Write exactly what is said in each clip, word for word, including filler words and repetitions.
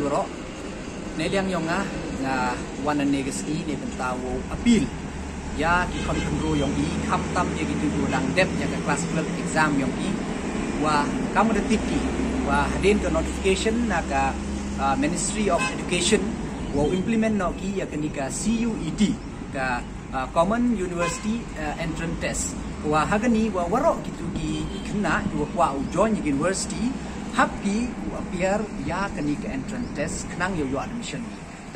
Roh, neiliang yong nga, nga wan ne ka sngi neibynta wow appeal ya ki khon khynroo yong i, khamtam ya kitu kiwa dang dep ya ka class twelve exam yong i, wa kam wa da tip ki, wa hadien ka notification na ka, ah, Ministry of Education, wow implement noh ki ya kani ka C U E T, ka, ah, Common University, ah, Entrance Test. Wa ha kani wa waroh kitu ki khynnah kiwa kwah u join ya ka university, hap ki u appear ya kani ka entrance test khnang yow yoh admission.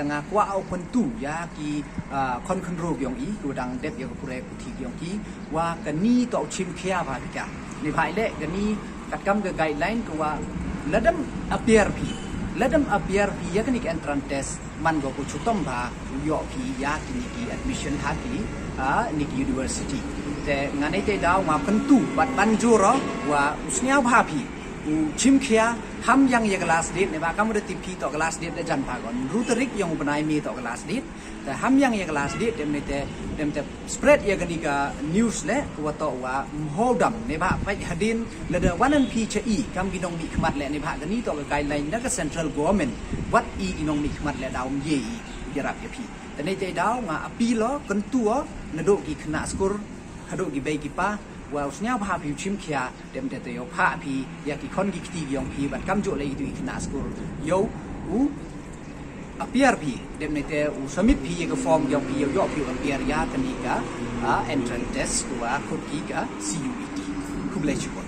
Tang nga kwah u pyntu ya ki, ah, khon khynroo yong i kiwa dang dep ya ka puræ puthi yong ki, wa kani toh u chimkhia bha phi ka. Neibhah i leh kani katkam ka guideline kawa lada em appear phi, lada em appear phi ya kani ka entrance test, man ko ka chitom bha u yoh phi ya kini ki admission ha ki, ah, ni ki university. Te nga neitæ daw nga pyntu bad ban jur o wa u sñiawbha phi u chimkhia, ham yang ya ka last date, neibhah kam wa da tip phi toh ka last date da jan bha ko, ynru tarik yong u bnai May toh ka last date. Te ham yang ya ka last date, dem neitæ, dem tæ spread ya kani ka news leh kawa toh wa ym hoi dam, neibhah pait hadien lada wan phi cha i kam ki nongmihkhmat leh, neibhah kani toh ka guideline na ka central government, wat i ki nongmihkhmat leh daw ym ye i yarap ya phi. Te neitæ daw nga appeal o, kyntu o, nadooh ki khynnah skur hadooh ki bei ki pa, wa u sñiawbha phi u chimkhia, dem tæ tæ yow phah phi ya ki khon ki kti yong phi bad kamjooh leh itu i khynnah skur, yow u appear phi, dem neitæ u submit phi ya ka form yong phi yow yoh phi u appear ya kani ka, ah, entrance test kawa khut ki ka C U E T. Khublei chibun.